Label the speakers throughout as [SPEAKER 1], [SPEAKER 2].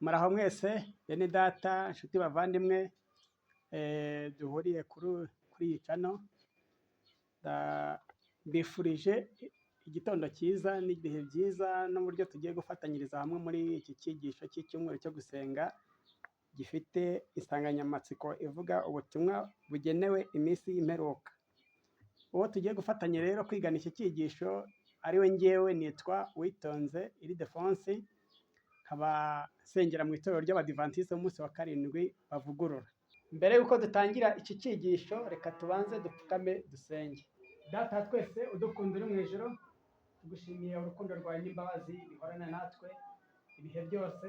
[SPEAKER 1] Muraho mwese bene data, nshuti bavandimwe duhuriye kuri iyi channel, mbifurije igitondo cyiza n'ibihe byiza n'uburyo tugiye gufatanyiriza hamwe muri iki cyigisho cy'icyumweru cyo gusenga, gifite insanganyamatsiko ivuga ubutumwa bugenewe iminsi y'imperuka. Uwo tugiye gufatanya rero kwigana iki cyigisho ari we ngewe nitwa Uwitonze Ildephonse, nkaba nsengera mu itorero ry'Abadivantisiti b'umunsi wa karindwi bavugurura. Mbere y'uko dutangira iki cyigisho, reka tubanze dupfukame dusenge. Data wa twese udukunda uri mu ijuru, tugushimiye urukundo rwawe n'imbabazi bihorana natwe ibihe byose,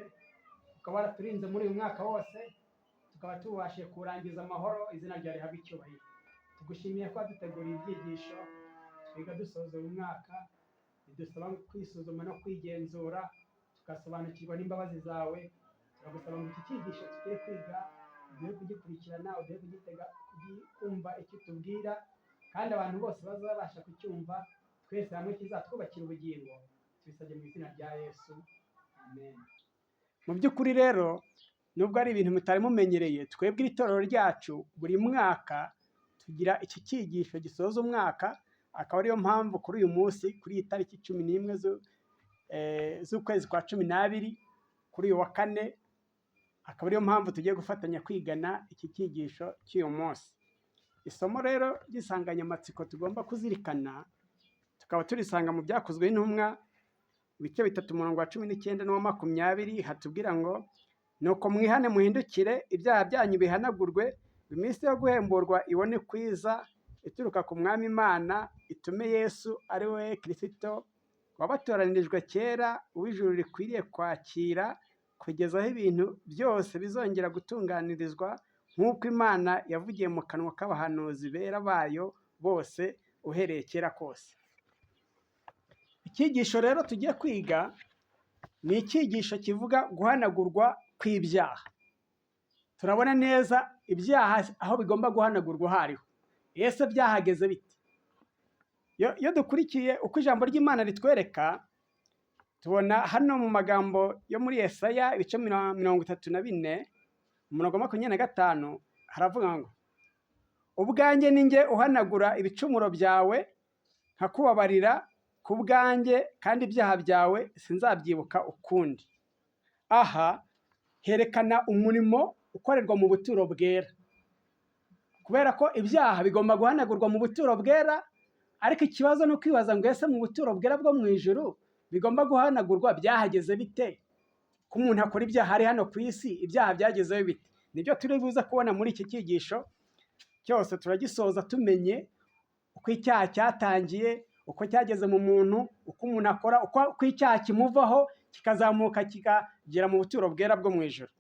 [SPEAKER 1] ukaba waraturinze muri uyu mwaka wose, tukaba tubashije kuwurangiza amahoro, izina ryawe rihabwe icyubahiro. Tugushimiye ko waduteguriye ibyigisho twiga dusoza uyu mwaka, bidusaba kwisuzuma no kwigenzura, tugasobanukirwa n'imbabazi zawe. Turagusaba ngo iki cyigisho tugiye kwiga uduhe kugikurikirana, uduhe kugitega, kumva icyo utubwira, kandi abantu bose bazabasha kucyumva, twese hamwe kizatwubakira ubugingo. Tubisabye mu izina rya Yesu, amen. Mu by'ukuri rero, nubwo ari ibintu mutari mumenyereye, twebwe iri torero ryacu buri mwaka tugira iki cyigisho gisoza umwaka, akaba ariyo mpamvu kuri uyu munsi, kuri iyi tariki 11 z'ukwezi kwa 12, kuri uyu wa kane, akaba ariyo mpamvu tugiye gufatanya kwigana iki cyigisho cy'uyu munsi. Isomo rero ry'insanganyamatsiko tugomba kuzirikana, tukaba turisanga mu Byakozwe n'Intumwa, ibice 3, umurongo wa 19 n'uwa 20, hatubwira ngo: "Nuko mwihane muhindukire, ibyaha byanyu bihanagurwe, iminsi yo guhemburwa ibone kwiza ituruka ku Mwami Imana, itume Yesu ari we Kirisito wabatoranirijwe kera, uw'ijuru rikwiriye kwakira, kugeza aho ibintu byose bizongera gutunganirizwa nk'uko Imana yavugiye mu kanwa k'abahanuzi bera bayo bose uhereye kera kose." Icyigisho rero tugiye kwiga ni icyigisho kivuga guhanagurwa kw'ibyaha. Turabona neza ibyaha aho bigomba guhanagurwa aho ariho. Ese byahageze bite? Iyo dukurikiye uko ijambo ry'Imana ritwereka, tubona hano mu magambo yo muri Yesaya, ibice 34, umurongo 25, haravuga ngo: "Ubwanjye ni njye uhanagura ibicumuro byawe, nkakubabarira ku bwanjye, kandi ibyaha byawe sinzabyibuka ukundi." Aha herekana umurimo ukorerwa mu buturo bwera, kubera ko ibyaha bigomba guhanagurwa mu buturo bwera. Ariko ikibazo ni ukwibaza ngo: ese mu buturo bwera bwo mu ijuru bigomba guhanagurwa byahageze bite? Ko umuntu akora ibyaha ari hano ku isi, ibyaha byagezeho bite? Nibyo turi buze kubona muri iki cyigisho cyose. Turagisoza tumenye uko icyaha cyatangiye, uko cyageze mu muntu, uko umuntu akora, uko icyaha kimuvaho kikazamuka kikagera mu buturo bwera bwo mu ijuru.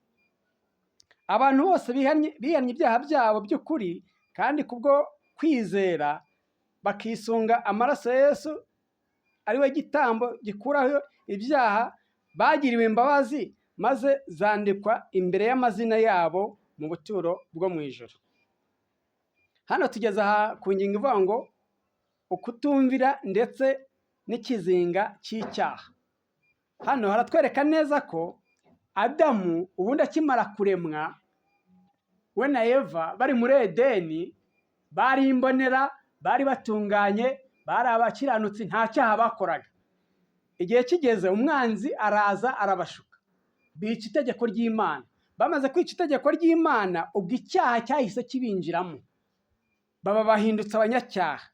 [SPEAKER 1] Abantu bose bihannye ibyaha byabo by'ukuri kandi kubwo kwizera bakisunga amaraso ya Yesu ari we gitambo gikuraho ibyaha, bagiriwe imbabazi maze zandikwa imbere y'amazina yabo mu buturo bwo mu ijuru. Hano tugeze aha ku ngingo ivuga ngo ukutumvira ndetse n'ikizinga cy'icyaha. Hano haratwereka neza ko Adamu ubundi akimara kuremwa, we na Eva bari muri Edeni, bari imbonera, bari batunganye, bari abakiranutsi, nta cyaha bakoraga. Igihe kigeze umwanzi araza arabashuka, bica itegeko ry'Imana. Bamaze kwica itegeko ry'Imana, ubwo icyaha cyahise kibinjiramo, baba bahindutse abanyacyaha.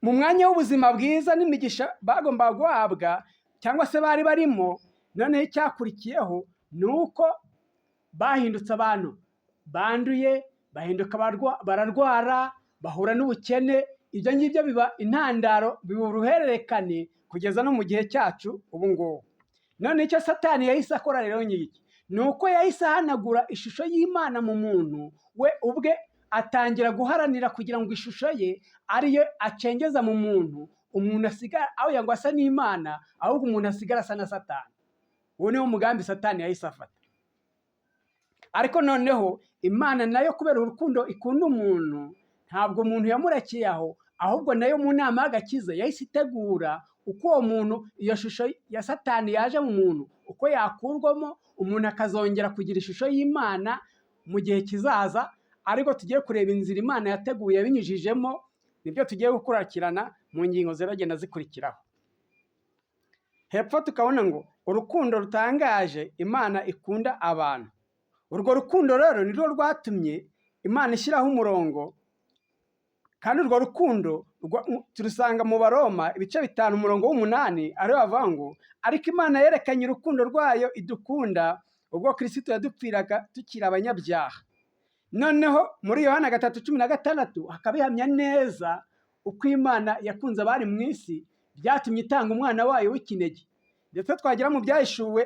[SPEAKER 1] Mu mwanya w'ubuzima bwiza n'imigisha bagombaga guhabwa cyangwa se bari barimo, noneho icyakurikiyeho ni uko bahindutse abantu banduye, bahinduka bararwara, bahura n'ubukene. Ibyo ngibyo biba intandaro, biba uruhererekane kugeza no mu gihe cyacu ubu ngubu. None icyo Satani yahise akora rero ni iki? Ni uko yahise ahanagura ishusho y'Imana mu muntu, we ubwe atangira guharanira kugira ngo ishusho ye ariyo acengeza mu muntu, umuntu asigara aho ngo asa n'Imana, ahubwo umuntu asigara asa na Satani. Uwo niwo mugambi Satani yahise afata. Ariko noneho Imana nayo, kubera urukundo ikunda umuntu, ntabwo umuntu yamurekeye aho, ahubwo nayo mu nama y'agakiza yahise itegura uko uwo muntu, iyo shusho ya Satani yaje mu muntu, uko yakurwamo, umuntu akazongera kugira ishusho y'Imana mu gihe kizaza, ariko tugiye kureba inzira Imana yateguye yabinyujijemo, nibyo tugiye gukurikirana mu ngingo ziragenda zikurikiraho. Hepfo tukabona ngo urukundo rutangaje Imana ikunda abantu. Urwo rukundo rero nirwo rwatumye Imana ishyiraho umurongo, kandi urwo rukundo turusanga mu Baroma ibice 5 umurongo w'8, ariho bavuga ngo ariko Imana yerekanye urukundo rwayo idukunda ubwo Kristo yadupfiraga tukiri abanyabyaha. Noneho muri Yohana 3:16 hakabihamya neza uko Imana yakunze abari mu isi, byatumye itanga umwana wayo w'ikinege. Ndetse twagera mu Byahishuwe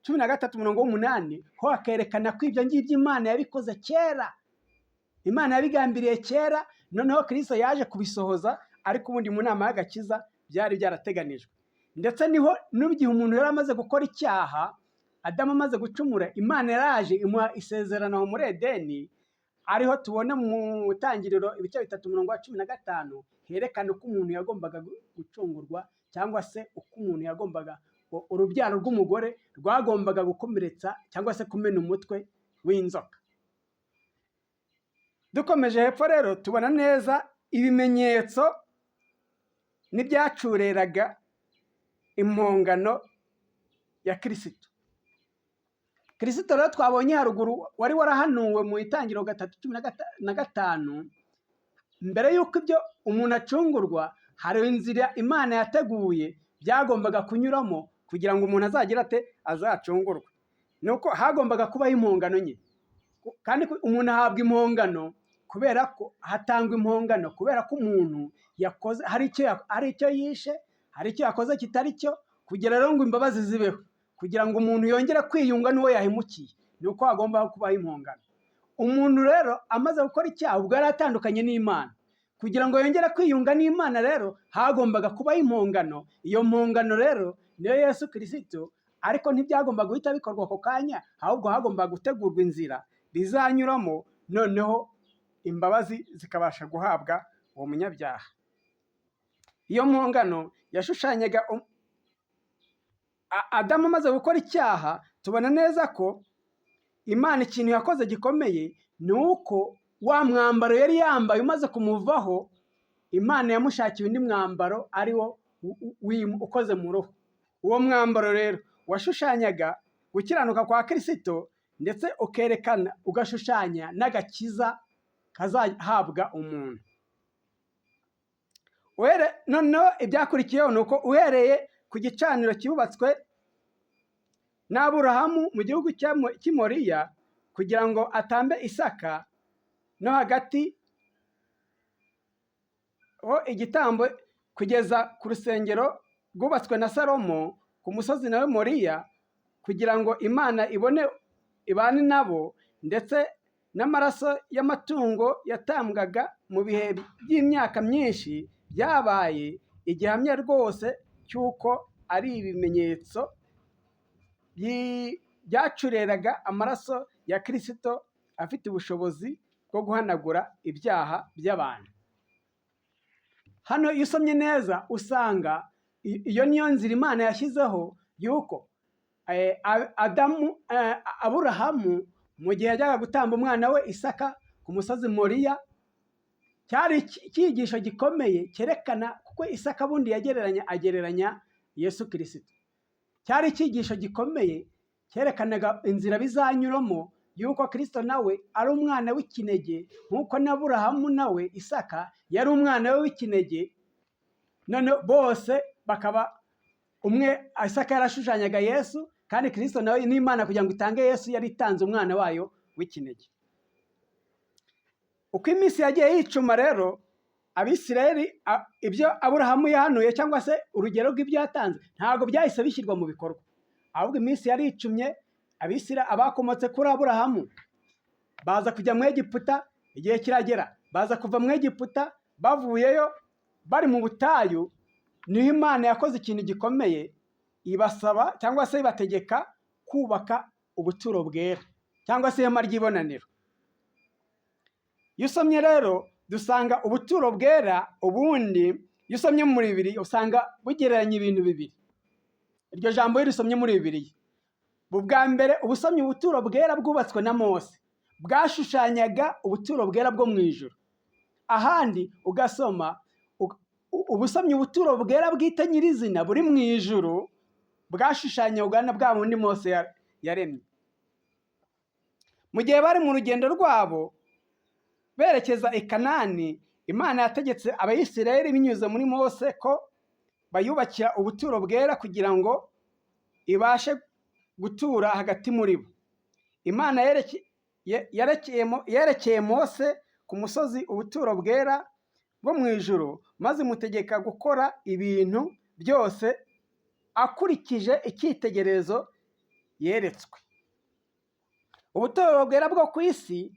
[SPEAKER 1] 13 umurongo w'8, ho hakerekana ko ibyo ngibyo Imana yabikoze kera, Imana yabigambiriye kera, noneho Kristo yaje kubisohoza, ariko ubundi mu nama y'agakiza byari byarateganijwe. Ndetse niho n'igihe umuntu yari amaze gukora icyaha, Adamu amaze gucumura, Imana yaraje imuha isezerano muri Edeni, ariho tubona mu Itangiriro ibice 3 umurongo wa 15, herekana uko umuntu yagombaga gucungurwa, cyangwa se uko umuntu yagombaga, urubyaro rw'umugore rwagombaga gukomeretsa cyangwa se kumena umutwe w'inzoka. Dukomeje hepfo rero tubona neza ibimenyetso n'ibyacureraga impongano ya Kirisito. Kirisito rero twabonye haruguru wari warahanuwe mu Itangiriro 3:15, mbere y'uko ibyo umuntu acungurwa, hari inzira Imana yateguye byagombaga kunyuramo kugira ngo umuntu azagire ate, azacungurwe. Nuko hagombaga kubaho impongano nke, kandi umuntu ahabwa impongano kubera ko hatangwa impongano kubera ko umuntu yakoze, hari icyo yishe, hari icyo yakoze kitari cyo, kugira rero ngo imbabazi zibeho, kugira ngo umuntu yongere kwiyunga n'uwo yahemukiye, ni uko hagomba kubaho impongano. Umuntu rero amaze gukora icyaha, ubwo yari atandukanye n'Imana, kugira ngo yongere kwiyunga n'Imana rero hagombaga kubaho impongano. Iyo mpongano rero niyo Yesu Kirisito, ariko ntibyagombaga guhita bikorwa ako kanya, ahubwo hagombaga gutegurwa inzira bizanyuramo, noneho imbabazi zikabasha guhabwa uwo munyabyaha. Iyo mpongano yashushanyaga Adamu amaze gukora icyaha. Tubona neza ko Imana ikintu yakoze gikomeye ni uko wa mwambaro yari yambaye umaze kumuvaho, Imana yamushakiye undi mwambaro ari wo ukoze mu ruhu. Uwo mwambaro rero washushanyaga gukiranuka kwa Kirisito, ndetse ukerekana, ugashushanya n'agakiza kazahabwa umuntu. Noneho ibyakurikiyeho ni uko uhereye ku gicaniro cyubatswe n'Aburahamu mu gihugu cy'i Moriya kugira ngo atambe Isaka, no hagati ho igitambo, kugeza ku rusengero rwubatswe na Salomo ku musozi nawe Moriya, kugira ngo Imana ibone ibane nabo, ndetse n'amaraso y'amatungo yatambwaga mu bihe by'imyaka myinshi, byabaye igihamya rwose cy'uko ari ibimenyetso byacureraga amaraso ya Kirisito afite ubushobozi bwo guhanagura ibyaha by'abantu. Hano iyo usomye neza usanga iyo niyo nzira Imana yashyizeho, yuko Adamu, Aburahamu mu gihe yajyaga gutamba umwana we Isaka ku musozi Moriya, cyari icyigisho gikomeye cyerekana, kuko Isaka bundi yagereranya, agereranya Yesu Kirisito. Cyari icyigisho gikomeye cyerekanaga inzira bizanyuramo, yuko Kirisito nawe ari umwana w'ikinege, nk'uko na Aburahamu nawe Isaka yari umwana we w'ikinege. None bose bakaba umwe, Isaka yarashushanyaga Yesu, kandi Kirisito nawe n'Imana kugira ngo itange Yesu yari itanze umwana wayo w'ikinege. Uko iminsi yagiye yicuma rero, Abisirayeli, ibyo Aburahamu yahanuye cyangwa se urugero rw'ibyo yatanze ntabwo byahise bishyirwa mu bikorwa, ahubwo iminsi yari icumye, Abisira abakomotse kuri Aburahamu baza kujya mu Egiputa. Igihe kiragera baza kuva mu Egiputa. Bavuyeyo bari mu butayu, niho Imana yakoze ikintu gikomeye, ibasaba cyangwa se ibategeka kubaka ubuturo bwera cyangwa se ihema ry'ibonaniro. Iyo usomye rero dusanga ubuturo bwera, ubundi iyo usomye muri Bibiliya usanga bugereranya ibintu bibiri. Iryo jambo iyo urisomye muri Bibiliya Bwa mbere ubusomyi, ubuturo bwera bwubatswe na Mose bwashushanyaga ubuturo bwera bwo mu ijuru. Ahandi ugasoma ubusomyi ubuturo bwera bwite nyirizina buri mu ijuru bwashushanyaga na bwa bundi Mose yaremye. Mu gihe bari mu rugendo rwabo berekeza i Kanani, Imana yategetse Abayisiraheli binyuze muri Mose ko bayubakira ubuturo bwera kugira ngo ibashe gutura hagati muri bo. Imana yerekeye Mose ku musozi ubuturo bwera bwo mu ijuru, maze imutegeka gukora ibintu byose akurikije icyitegererezo yeretswe. Ubuturo bwera bwo ku isi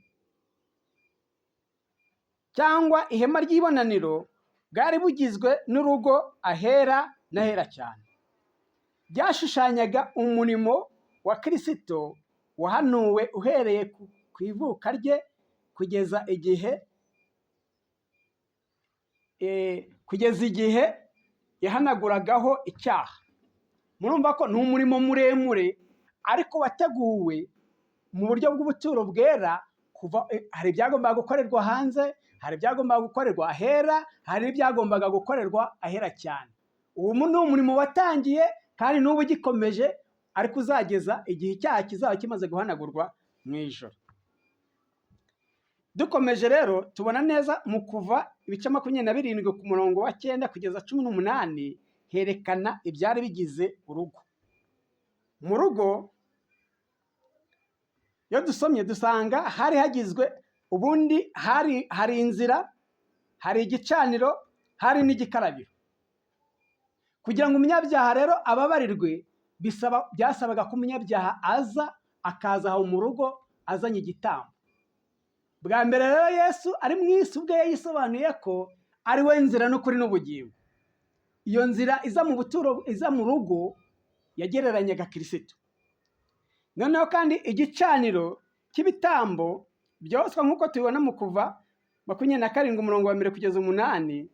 [SPEAKER 1] cyangwa ihema ry'ibonaniro bwari bugizwe n'urugo, ahera n'ahera cyane. Byashushanyaga umurimo wa Kirisito wahanuwe uhereye ku ivuka rye kugeza igihe yahanaguragaho icyaha. Murumva ko ni umurimo muremure, ariko wateguwe mu buryo bw'ubuturo bwera. Kuva hari ibyagombaga gukorerwa hanze, hari ibyagombaga gukorerwa ahera, hari n'ibyagombaga gukorerwa ahera cyane. Ubu ni umurimo watangiye kandi n'ubu ugikomeje, ariko uzageza igihe icyaha kizaba kimaze guhanagurwa mu ijuru. Dukomeje rero, tubona neza mu Kuva ibice 27 ku murongo wa 9 kugeza 18, herekana ibyari bigize urugo. Mu rugo, iyo dusomye dusanga hari hagizwe ubundi hari inzira, hari igicaniro, hari n'igikarabiro. Kugira ngo umunyabyaha rero ababarirwe, byasabaga ko umunyabyaha aza, akaza aho mu rugo azanye igitambo. Bwa mbere rero, Yesu ari mu isi ubwe yisobanuye ko ari we nzira n'ukuri n'ubugingo. Iyo nzira iza mu buturo, iza mu rugo, yagereranyaga Kirisito. Noneho kandi igicaniro cy'ibitambo byoswa, nk'uko tubibona mu Kuva 27 umurongo wa 1 kugeza 8,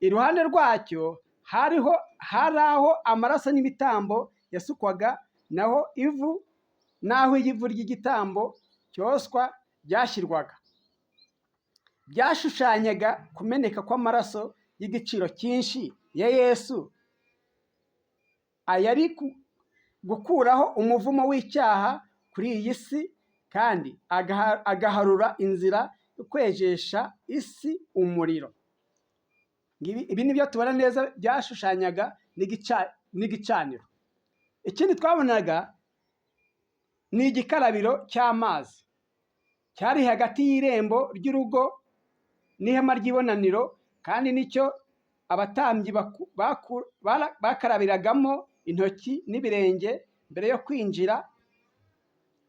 [SPEAKER 1] iruhande rwacyo hariho hari aho amaraso n'ibitambo yasukwaga, naho ivu n'aho ivu ry'igitambo cyoswa ryashyirwaga. Byashushanyaga kumeneka kw'amaraso y'igiciro cyinshi ya Yesu, ayari gukuraho umuvumo w'icyaha kuri iyi si kandi agaharura inzira yo kwejesha isi umuriro. Ibi ni byo tubona neza byashushanyaga n'igicaniro. Ikindi twabonaga ni igikarabiro cy'amazi cyari hagati y'irembo ry'urugo n'ihema ry'ibonaniro, kandi nicyo abatambyi bakarabiragamo intoki n'ibirenge mbere yo kwinjira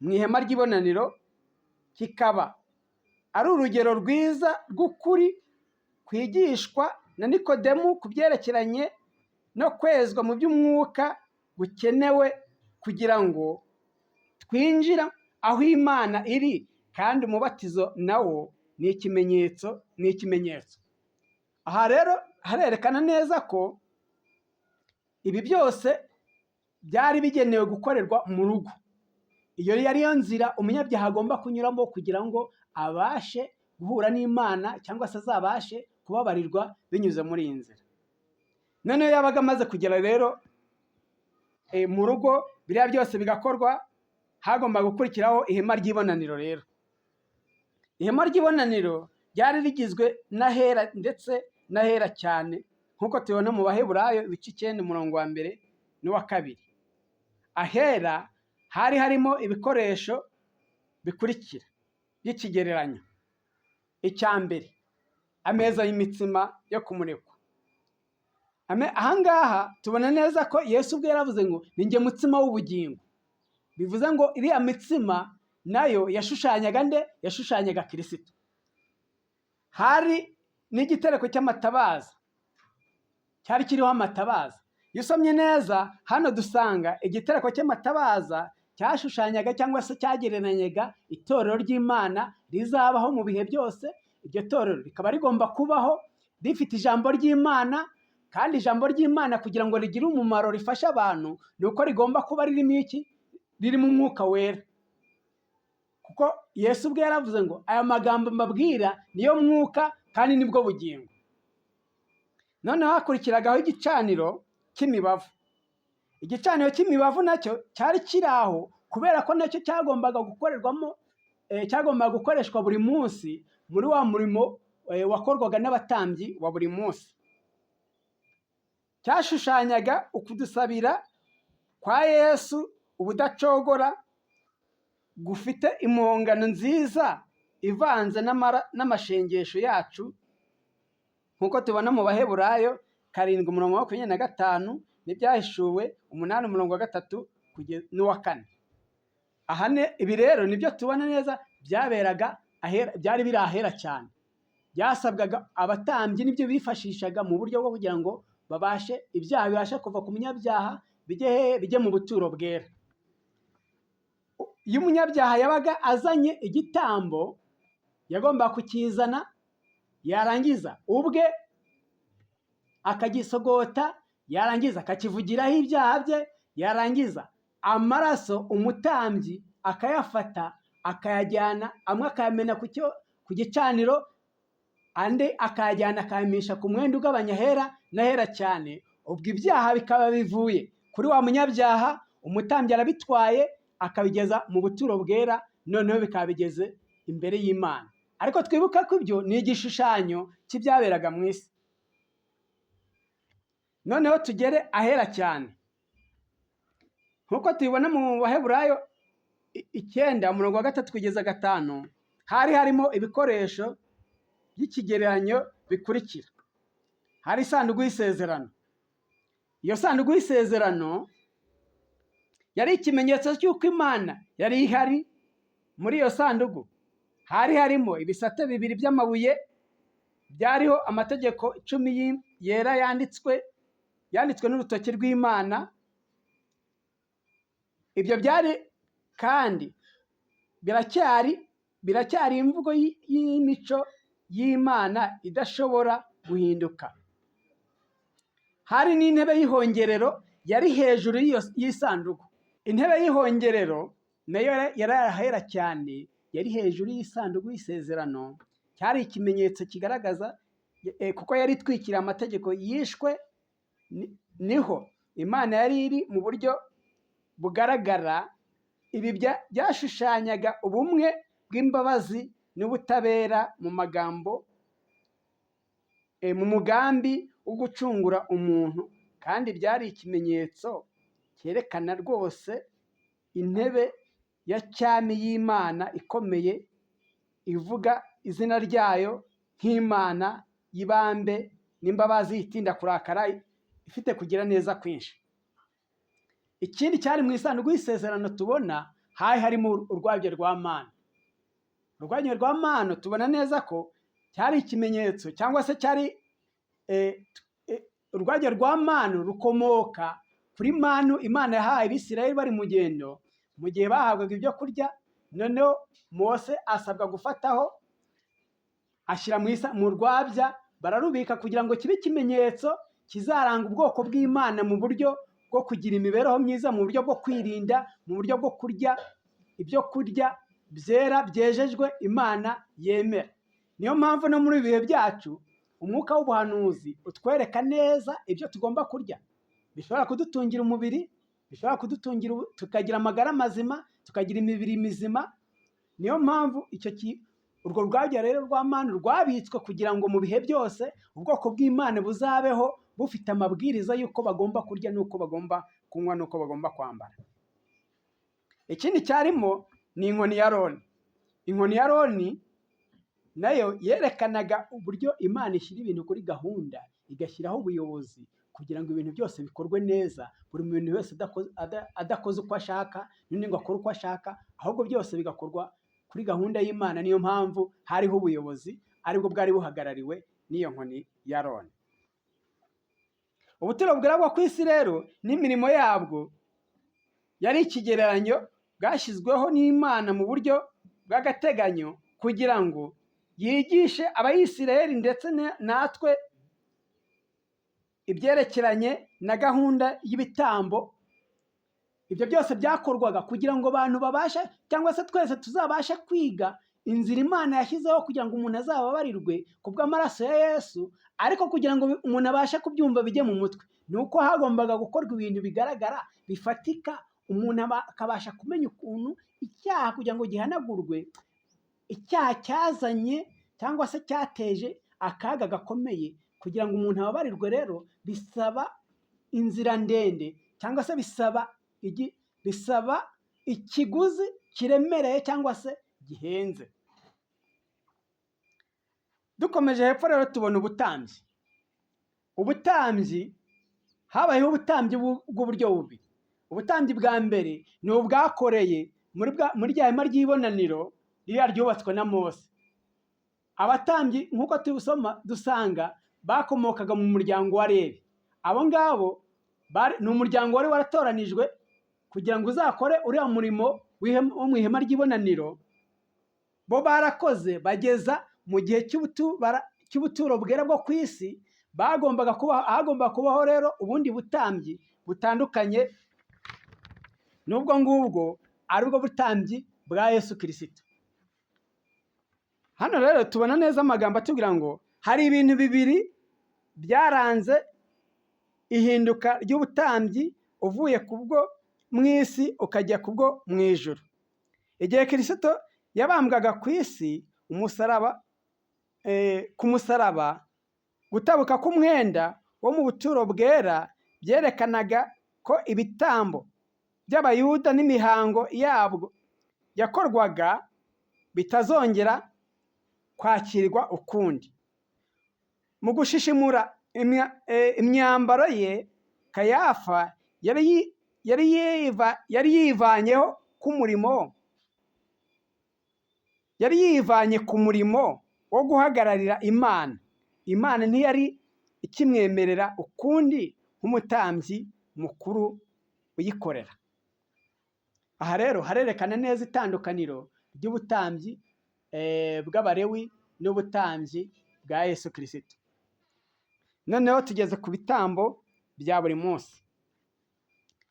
[SPEAKER 1] mu ihema ry'ibonaniro, kikaba ari urugero rwiza rw'ukuri kwigishwa na Nikodemu ku byerekeranye no kwezwa mu by'umwuka gukenewe kugira ngo twinjira aho Imana iri. Kandi umubatizo nawo ni ikimenyetso. Aha rero harerekana neza ko ibi byose byari bigenewe gukorerwa mu rugo. Iyo yari yo nzira umunyabyaha agomba kunyuramo kugira ngo abashe guhura n'Imana cyangwa se azabashe kubabarirwa binyuze muri iyi nzira. Noneho yabaga amaze kugera rero mu rugo, biriya byose bigakorwa, hagomba gukurikiraho ihema ry'ibonaniro. Rero ihema ry'ibonaniro ryari rigizwe n'ahera ndetse n'ahera cyane, nk'uko tubibona mu Baheburayo ibice 9 umurongo wa 1 n'uwa 2. Ahera hari harimo ibikoresho bikurikira by'ikigereranyo. Icya mbere, ameza y'imitsima yo kumurikwa. Ahangaha tubona neza ko Yesu ubwe yaravuze ngo: "Ni njye mutsima w'ubugingo." Bivuze ngo iriya mitsima nayo yashushanyaga nde? Yashushanyaga Kirisito. Hari n'igitereko cy'amatabaza cyari kiriho amatabaza. Iyo usomye neza hano, dusanga igitereko cy'amatabaza cyashushanyaga cyangwa se cyagereranyaga itorero ry'Imana rizabaho mu bihe byose. Iryo torero rikaba rigomba kubaho rifite ijambo ry'Imana, kandi ijambo ry'Imana kugira ngo rigire umumaro, rifashe abantu, ni uko rigomba kuba ririmo iki? ririmo Umwuka Wera, kuko Yesu ubwe yaravuze ngo: "Aya magambo mbabwira niyo mwuka kandi nibwo bugingo." Noneho hakurikiragaho igicaniro cy'imibavu. Igicaniro cy'imibavu nacyo cyari kiri aho kubera ko nacyo cyagombaga gukorerwamo, cyagombaga gukoreshwa buri munsi muri wa murimo wakorwaga n'abatambyi wa buri munsi. Cyashushanyaga ukudusabira kwa Yesu ubudacogora, gufite impongano nziza ivanze n'amashengesho yacu, nk'uko tubona mu Baheburayo 7 umurongo wa 25 n'Ibyahishuwe 8 umurongo wa 3 n'uwa 4. Aha ibi rero nibyo tubona neza byaberaga ahera, byari biri ahera cyane. Byasabwaga abatambyi, nibyo bifashishaga mu buryo bwo kugira ngo babashe, ibyaha bibashe kuva ku munyabyaha bijye hehe? Bijye mu buturo bwera. Iyo umunyabyaha yabaga azanye igitambo, yagombaga kukizana, yarangiza ubwe akagisogota, yarangiza akakivugiraho ibyaha bye, yarangiza amaraso umutambyi akayafata akayajyana, amwe akayamena ku gicaniro, andi akayajyana akayamisha ku mwenda ugabanya ahera n'ahera cyane. Ubwo ibyaha bikaba bivuye kuri wa munyabyaha, umutambyi arabitwaye akabigeza mu buturo bwera, noneho bikaba bigeze imbere y'Imana. Ariko twibuka ko ibyo ni igishushanyo cy'ibyaberaga mu isi. Noneho tugere ahera cyane, nk'uko tubibona mu Baheburayo 9 umurongo wa 3 kugeza 5, hari harimo ibikoresho by'ikigereranyo bikurikira. Hari isanduku y'isezerano. Iyo sanduku y'isezerano yari ikimenyetso cy'uko Imana yari ihari. Muri iyo sanduku hari harimo ibisate bibiri by'amabuye byariho amategeko 10 yera yanditswe n'urutoki rw'Imana. Ibyo byari kandi biracyari imvugo y'imico y'Imana idashobora guhinduka. Hari n'intebe y'ihongerero yari hejuru y'isanduku. Intebe y'ihongerero nayo yari ahera cyane, yari hejuru y'isanduku y'isezerano. Cyari ikimenyetso kigaragaza, kuko yari itwikiriye amategeko yishwe, niho Imana yari iri mu buryo bugaragara. Ibi byashushanyaga ubumwe bw'imbabazi n'ubutabera mu magambo, mu mugambi wo gucungura umuntu, kandi byari ikimenyetso cyerekana rwose intebe ya cyami y'Imana ikomeye, ivuga izina ryayo nk'Imana y'ibambe n'imbabazi, itinda kurakara, ifite kugira neza kwinshi. Ikindi cyari mu isanduku y'isezerano tubona, hari harimo urwabyo rwa manu. Urwabyo rwa manu tubona neza ko cyari ikimenyetso, cyangwa se cyari urwabyo rwa manu rukomoka kuri manu Imana yahaye Abisirayeli bari mu gendo, mu gihe bahabwaga ibyo kurya. Noneho Mose asabwa gufataho ashyira mu rwabya, bararubika kugira ngo kibe ikimenyetso kizaranga ubwoko bw'Imana mu buryo bwo kugira imibereho myiza, mu buryo bwo kwirinda, mu buryo bwo kurya ibyo kurya byera byejejwe Imana yemera. Niyo mpamvu no muri ibi bihe byacu umwuka w'ubuhanuzi utwereka neza ibyo tugomba kurya bishobora kudutungira umubiri, bishobora kudutungira tukagira amagara mazima, tukagira imibiri mizima. Niyo mpamvu icyo urwo rwabya rero rwa manu rwabitswe kugira ngo mu bihe byose ubwoko bw'Imana buzabeho bufite amabwiriza y'uko bagomba kurya n'uko bagomba kunywa n'uko bagomba kwambara. Ikindi cyarimo ni inkoni ya Aroni. Inkoni ya Aroni nayo yerekanaga uburyo Imana ishyira ibintu kuri gahunda, igashyiraho ubuyobozi kugira ngo ibintu byose bikorwe neza, buri muntu wese adakoze uko ashaka n'undi ngo akore uko ashaka, ahubwo byose bigakorwa kuri gahunda y'Imana. Niyo mpamvu hariho ubuyobozi, aribwo bwari buhagarariwe n'iyo nkoni ya Aroni. Ubuturo bwera bwo ku isi rero n'imirimo yabwo yari ikigereranyo bwashyizweho n'Imana mu buryo bw'agateganyo kugira ngo yigishe Abayisiraheli ndetse natwe ibyerekeranye na gahunda y'ibitambo. Ibyo byose byakorwaga kugira ngo abantu babashe, cyangwa se twese tuzabashe kwiga inzira Imana yashyizeho kugira ngo umuntu azababarirwe ku bw'amaraso ya Yesu. Ariko kugira ngo umuntu abashe kubyumva bijye mu mutwe, ni uko hagombaga gukorwa ibintu bigaragara bifatika, umuntu akabasha kumenya ukuntu icyaha kugira ngo gihanagurwe, icyaha cyazanye cyangwa se cyateje akaga gakomeye. Kugira ngo umuntu ababarirwe rero bisaba inzira ndende, cyangwa se bisaba ikiguzi kiremereye cyangwa se gihenze. Dukomeje hepfo rero tubona ubutambyi. Ubutambyi, habayeho ubutambyi bw'uburyo bubiri. Ubutambyi bwa mbere ni ubwakoreye muri rya hema ry'ibonaniro ririya ryubatswe na Mose. Abatambyi, nk'uko tubisoma, dusanga bakomokaga mu muryango wa Lewi. Abo ngabo ni umuryango wari waratoranijwe kugira ngo uzakore uriya murimo wo mu ihema ry'ibonaniro. Bo barakoze bageza mu gihe cy'ubuturo bwera bwo ku isi. Bagombaga kuba hagomba kubaho rero ubundi butambyi butandukanye n'ubwo ngubwo, aribwo butambyi bwa Yesu Kirisito. Hano rero tubona neza amagambo atubwira ngo hari ibintu bibiri byaranze ihinduka ry'ubutambyi, uvuye ku bwo mu isi ukajya ku bwo mu ijuru. Igihe Kirisito yabambwaga ku isi umusaraba, ku musaraba, gutabuka k'umwenda wo mu buturo bwera byerekanaga ko ibitambo by'Abayuda n'imihango yabwo yakorwaga bitazongera kwakirwa ukundi. Mu gushishimura imyambaro ye, Kayafa yari yivanyeho k'umurimo, yari yivanye ku murimo wo guhagararira Imana. Imana ntiyari ikimwemerera ukundi nk'umutambyi mukuru uyikorera. Aha rero harerekana neza itandukaniro ry'ubutambyi bw'Abalewi n'ubutambyi bwa Yesu Kirisito. Noneho tugeze ku bitambo bya buri munsi.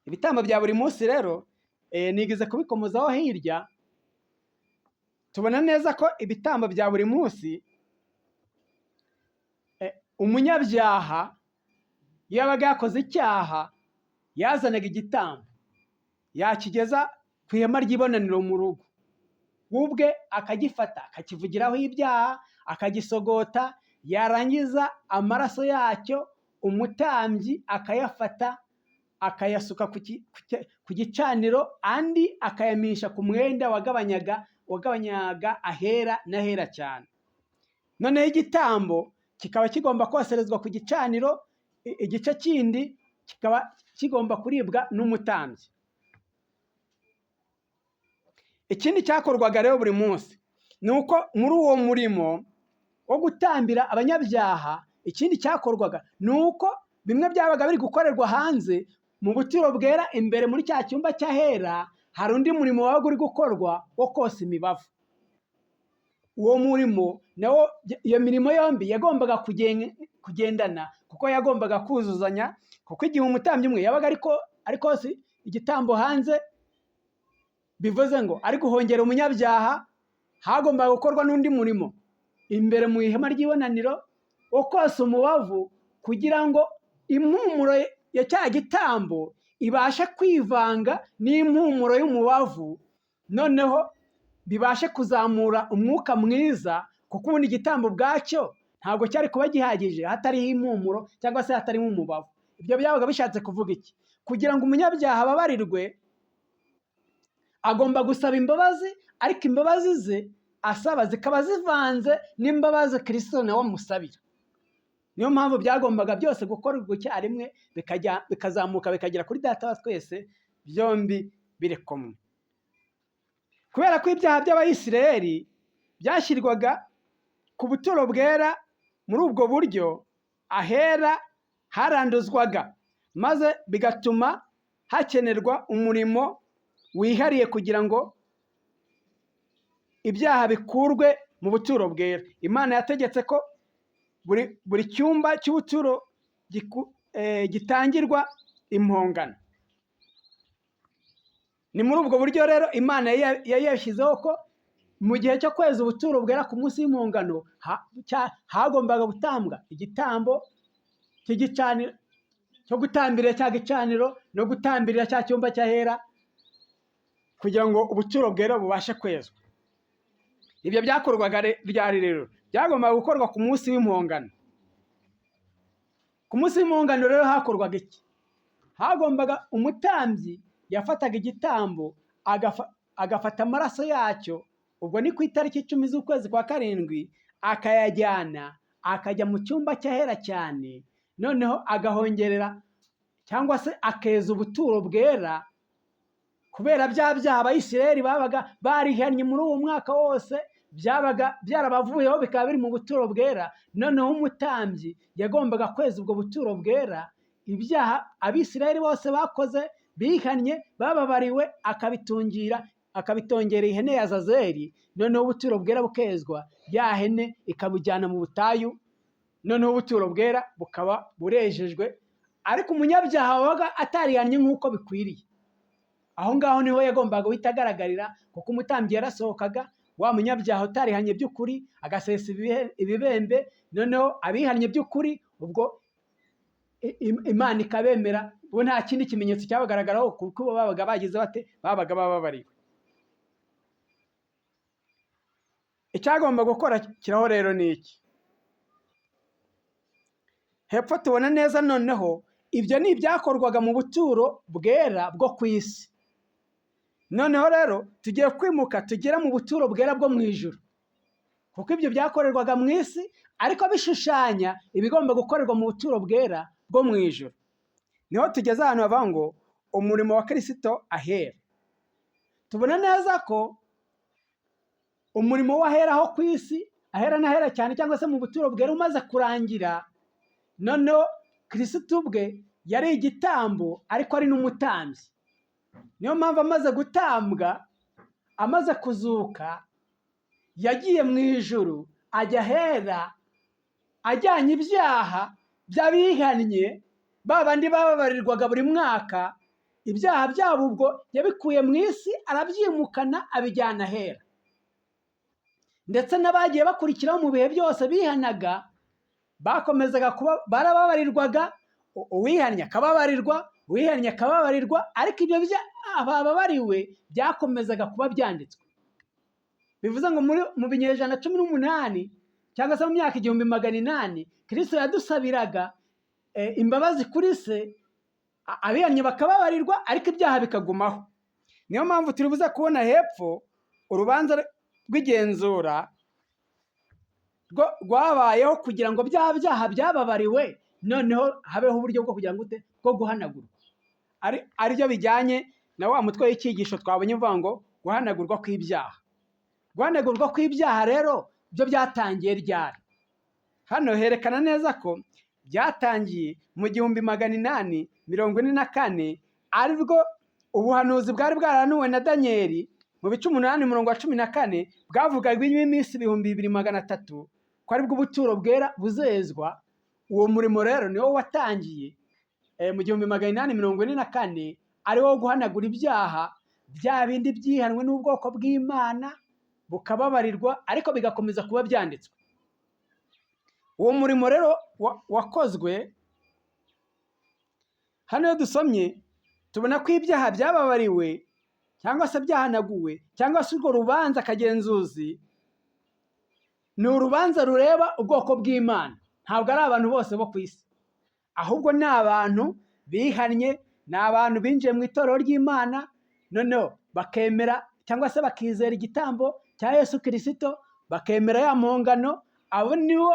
[SPEAKER 1] Ibitambo bya buri munsi rero, nigeze kubikomozaho hirya. Tubona neza ko ibitambo bya buri munsi, umunyabyaha iyo yabaga yakoze icyaha yazanaga igitambo, yakigeza ku ihema ry'ibonaniro mu rugo, we ubwe akagifata, akakivugiraho ibyaha, akagisogota, yarangiza amaraso yacyo umutambyi akayafata akayasuka ku gicaniro, andi akayamisha ku mwenda wagabanyaga ahera n'ahera cyane. Noneho igitambo kikaba kigomba koserezwa ku gicaniro, igice kindi kikaba kigomba kuribwa n'umutambyi. Ikindi cyakorwaga rero buri munsi ni uko muri uwo murimo wo gutambira abanyabyaha, ikindi cyakorwaga ni uko bimwe byabaga biri gukorerwa hanze mu buturo bwera, imbere muri cya cyumba cy'ahera hari undi murimo wabaga uri gukorwa wo kosa imibavu. Uwo murimo nawo, iyo mirimo yombi yagombaga kugendana, kuko yagombaga kuzuzanya, kuko igihe umutambyi umwe yabaga ariko ari kosa igitambo hanze, bivuze ngo ari guhongera umunyabyaha, hagombaga gukorwa n'undi murimo imbere mu ihema ry'ibonaniro wo kosa umubavu, kugira ngo impumuro ya cya gitambo ibashe kwivanga n'impumuro y'umubavu, noneho bibashe kuzamura umwuka mwiza, kuko ubundi igitambo ubwacyo ntabwo cyari kuba gihagije hatariho impumuro cyangwa se hatarimo umubavu. Ibyo byabaga bishatse kuvuga iki? Kugira ngo umunyabyaha ababarirwe agomba gusaba imbabazi, ariko imbabazi ze asaba zikaba zivanze n'imbabazi Kirisito nawe amusabira. Niyo mpamvu byagombaga byose gukorerwa icyarimwe, bikajya bikazamuka bikagera kuri Data wa twese, byombi biri kumwe. Kubera ko ibyaha by'Abayisiraheli byashyirwaga ku buturo bwera muri ubwo buryo, ahera haranduzwaga, maze bigatuma hakenerwa umurimo wihariye kugira ngo ibyaha bikurwe mu buturo bwera. Imana yategetse ko buri cyumba cy'ubuturo gitangirwa impongano. Ni muri ubwo buryo rero Imana yari yashyizeho ko mu gihe cyo kweza ubuturo bwera ku munsi w'impongano hagombaga gutambwa igitambo cy'igicaniro cyo gutambirira cya gicaniro no gutambirira cya cyumba cy'ahera, kugira ngo ubuturo bwera bubashe kwezwa. Ibyo byakorwaga ryari rero? Byagombaga gukorwa ku munsi w'impongano. Ku munsi w'impongano rero hakorwaga iki? Hagombaga umutambyi yafataga igitambo agafata amaraso yacyo, ubwo ni ku itariki 10 z'ukwezi kwa 7, akayajyana akajya mu cyumba cy'ahera cyane, noneho agahongerera cyangwa se akeza ubuturo bwera, kubera bya byaha Abayisiraheli babaga barihannye muri uwo mwaka wose, byabaga byarabavuyeho bikaba biri mu buturo bwera. Noneho umutambyi yagombaga kweza ubwo buturo bwera, ibyaha Abisiraheli bose bakoze bihannye bababariwe, akabitungira akabitongera ihene ya Azazeli, noneho ubuturo bwera bukezwa, ya hene ikabujyana mu butayu, noneho ubuturo bwera bukaba burejejwe. Ariko umunyabyaha wabaga atarihannye nk'uko bikwiriye, aho ngaho niho yagombaga guhita agaragarira, kuko umutambyi yarasohokaga, wa munyabyaha utarihannye by'ukuri agasesa ibibembe, noneho abihannye by'ukuri ubwo Imana ikabemera, bo nta kindi kimenyetso cyabagaragaraho, kuko bo babaga bagize bate? Babaga bababariwe. Icyagomba gukora kiraho rero ni iki? Hepfo tubona neza noneho ibyo ni ibyakorwaga mu buturo bwera bwo ku isi. Noneho rero tugiye kwimuka tugere mu buturo bwera bwo mu ijuru, kuko ibyo byakorerwaga mu isi ariko bishushanya ibigomba gukorerwa mu buturo bwera bwo mu ijuru. Niho tugeze ahantu bavuga ngo umurimo wa Kristo ahera. Tubona neza ko umurimo w'ahera ho ku isi, ahera n'ahera cyane cyangwa se mu buturo bwera umaze kurangira, noneho Kristo ubwe yari igitambo ariko ari n'umutambyi. Niyo mpamvu amaze gutambwa, amaze kuzuka, yagiye mu ijuru ajya ahera ajyanye ibyaha by'abihannye, ba bandi bababarirwaga buri mwaka, ibyaha byabo ubwo yabikuye mu isi arabyimukana abijyana ahera. Ndetse n'abagiye bakurikiraho mu bihe byose bihanaga, bakomezaga kuba barababarirwaga, uwihannye akababarirwa, uwihannye akababarirwa, ariko ibyo byaha bababariwe byakomezaga kuba byanditswe. Bivuze ngo mu binyejana 18 cyangwa se mu myaka 1800, Kristo yadusabiraga imbabazi kuri se, abihannye bakababarirwa, ariko ibyaha bikagumaho. Niyo mpamvu turi buze kubona hepfo urubanza rw'igenzura rwabayeho kugira ngo bya byaha byababariwe noneho habeho uburyo bwo kugira ngo ute bwo guhanagurwa, aribyo bijyanye na wa mutwe w'icyigisho twabonye uvuga ngo guhanagurwa kw'ibyaha. Guhanagurwa kw'ibyaha rero byo byatangiye ryari? Hano herekana neza ko byatangiye mu 1844, aribwo ubuhanuzi bwari bwarahanuwe na Daniyeli mu bice 8 umurongo wa 14, bwavugaga iminsi 2300 ko aribwo ubuturo bwera buzezwa. Uwo murimo rero niwo watangiye mu 1844, ari wo guhanagura ibyaha bya bindi byihanwe n'ubwoko bw'Imana bukababarirwa, ariko bigakomeza kuba byanditswe. Uwo murimo rero wakozwe. Hano iyo dusomye tubona ko ibyaha byababariwe cyangwa se byahanaguwe, cyangwa se urwo rubanza kagenzuzi ni urubanza rureba ubwoko bw'Imana, ntabwo ari abantu bose bo ku isi, ahubwo ni abantu bihannye, ni abantu binjiye mu itorero ry'Imana, noneho bakemera cyangwa se bakizera igitambo cya Yesu Kirisito, bakemera ya mpongano. Abo nibo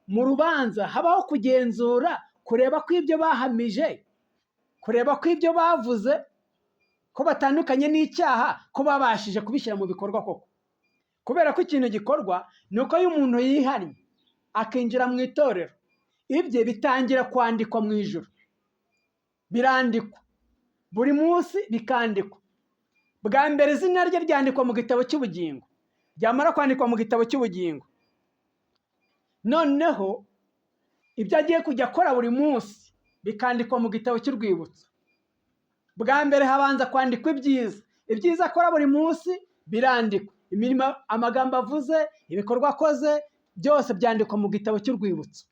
[SPEAKER 1] mu rubanza habaho kugenzura, kureba ko ibyo bahamije, kureba ko ibyo bavuze ko batandukanye n'icyaha, ko babashije kubishyira mu bikorwa koko. Kubera ko ikintu gikorwa ni uko iyo umuntu yihannye akinjira mu itorero, ibye bitangira kwandikwa mu ijuru, birandikwa buri munsi, bikandikwa. Bwa mbere izina rye ryandikwa mu gitabo cy'ubugingo, ryamara kwandikwa mu gitabo cy'ubugingo, noneho ibyo agiye kujya akora buri munsi bikandikwa mu gitabo cy'urwibutso. Bwa mbere habanza kwandikwa ibyiza, ibyiza akora buri munsi birandikwa, imirimo, amagambo avuze, ibikorwa akoze, byose byandikwa mu gitabo cy'urwibutso.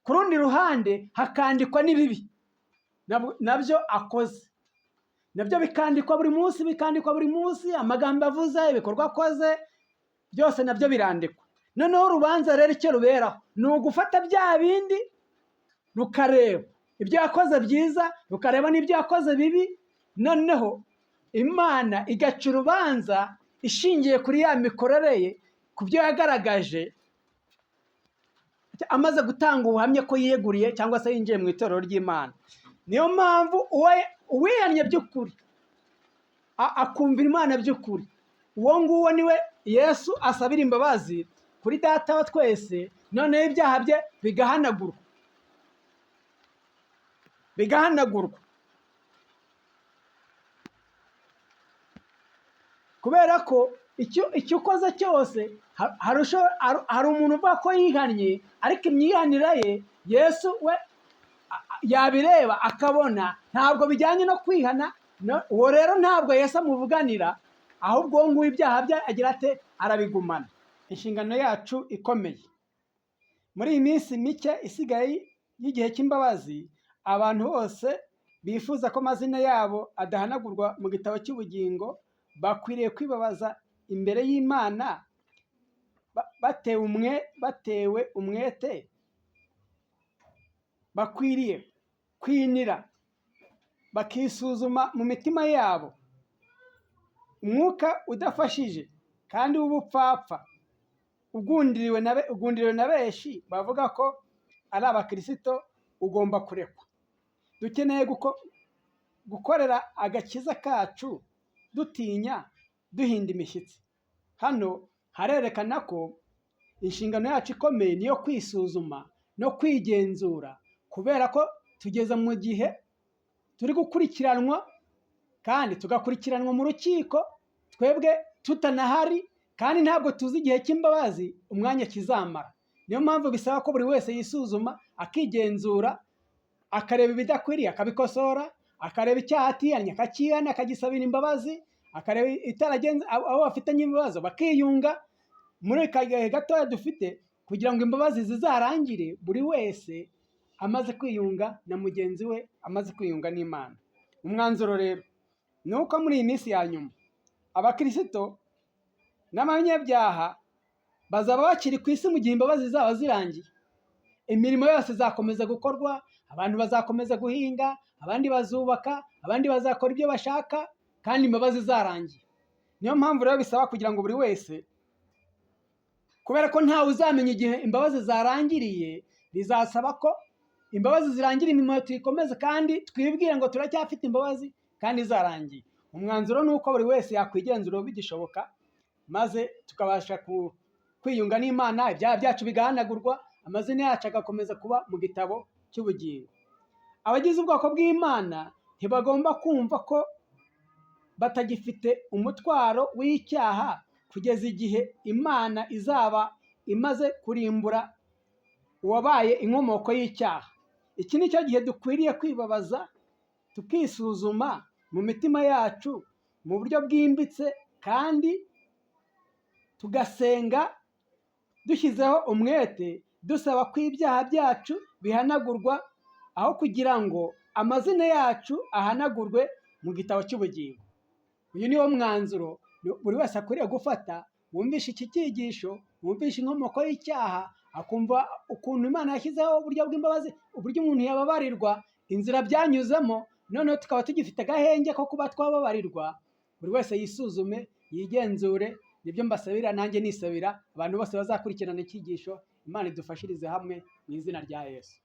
[SPEAKER 1] Ku rundi ruhande hakandikwa n'ibibi nabyo akoze, nabyo bikandikwa buri munsi, bikandikwa buri munsi, amagambo avuze, ibikorwa akoze, byose nabyo birandikwa. Noneho urubanza rero icyo ruberaho ni ugufata bya bindi, rukareba ibyo yakoze byiza, rukareba n'ibyo yakoze bibi, noneho Imana igaca urubanza ishingiye kuri ya mikorere ye, ku byo yagaragaje amaze gutanga ubuhamya ko yiyeguriye cyangwa se yinjiye mu itorero ry'Imana. Niyo mpamvu uwihannye by'ukuri, akumvira Imana by'ukuri, uwo nguwo niwe Yesu asabira imbabazi kuri Data wa twese, noneho ibyaha bye bigahanagurwa, bigahanagurwa. Kubera ko icyo ukoze cyose, hari umuntu uvuga ko yihannye, ariko imyihanire ye Yesu we yabireba akabona ntabwo bijyanye no kwihana. Uwo rero ntabwo Yesu amuvuganira, ahubwo uwo nguwo ibyaha bye agira ate? Arabigumana. Inshingano yacu ikomeye muri iyi minsi mike isigaye y'igihe cy'imbabazi, abantu bose bifuza ko amazina yabo adahanagurwa mu gitabo cy'ubugingo bakwiriye kwibabaza imbere y'Imana batewe umwete, bakwiriye kwinira bakisuzuma mu mitima yabo. Umwuka udafashije kandi w'ubupfapfa ugundiriwe na benshi bavuga ko ari abakirisito ugomba kurekwa. Dukeneye gukorera agakiza kacu dutinya, duhinda imishyitsi. Hano harerekana ko inshingano yacu ikomeye niyo kwisuzuma no kwigenzura, kubera ko tugeze mu gihe turi gukurikiranwa, kandi tugakurikiranwa mu rukiko twebwe tutanahari, kandi ntabwo tuzi igihe cy'imbabazi umwanya kizamara. Niyo mpamvu bisaba ko buri wese yisuzuma, akigenzura, akareba ibidakwiriye akabikosora, akareba icyaha atihannye akakihana, akagisabira imbabazi, akareba itaragenze abo bafitanye ibibazo bakiyunga muri aka gahe gatoya dufite, kugira ngo imbabazi zizarangire buri wese amaze kwiyunga na mugenzi we, amaze kwiyunga n'Imana. Umwanzuro rero ni uko muri iyi minsi ya nyuma abakirisito n'abanyabyaha bazaba bakiri ku isi mu gihe imbabazi zizaba zirangiye. Imirimo yose izakomeza gukorwa, abantu bazakomeza guhinga, abandi bazubaka, abandi bazakora ibyo bashaka, kandi imbabazi zarangiye. Niyo mpamvu rero bisaba kugira ngo buri wese, kubera ko ntawe uzamenya igihe imbabazi zarangiriye, bizasaba ko imbabazi zirangira imirimo tuyikomeze, kandi twibwire ngo turacyafite imbabazi kandi zarangiye. Umwanzuro ni uko buri wese yakwigenzura bigishoboka, maze tukabasha kwiyunga n'Imana, ibyaha byacu bigahanagurwa, amazina yacu agakomeza kuba mu gitabo cy'ubugingo. Abagize ubwoko bw'Imana ntibagomba kumva ko batagifite umutwaro w'icyaha kugeza igihe Imana izaba imaze kurimbura uwabaye inkomoko y'icyaha. Iki ni cyo gihe dukwiriye kwibabaza, tukisuzuma mu mitima yacu mu buryo bwimbitse, kandi tugasenga dushyizeho umwete, dusaba ko ibyaha byacu bihanagurwa, aho kugira ngo amazina yacu ahanagurwe mu gitabo cy'ubugingo. Uyu ni wo mwanzuro buri wese akwiriye gufata, wumvishe iki cyigisho, wumvishe inkomoko y'icyaha, akumva ukuntu Imana yashyizeho uburyo bw'imbabazi, uburyo umuntu yababarirwa, inzira byanyuzemo, noneho tukaba tugifite agahenge ko kuba twababarirwa. Buri wese yisuzume, yigenzure. Nibyo mbasabira, nanjye nisabira abantu bose bazakurikirana icyigisho. Imana idufashirize hamwe mu izina rya Yesu.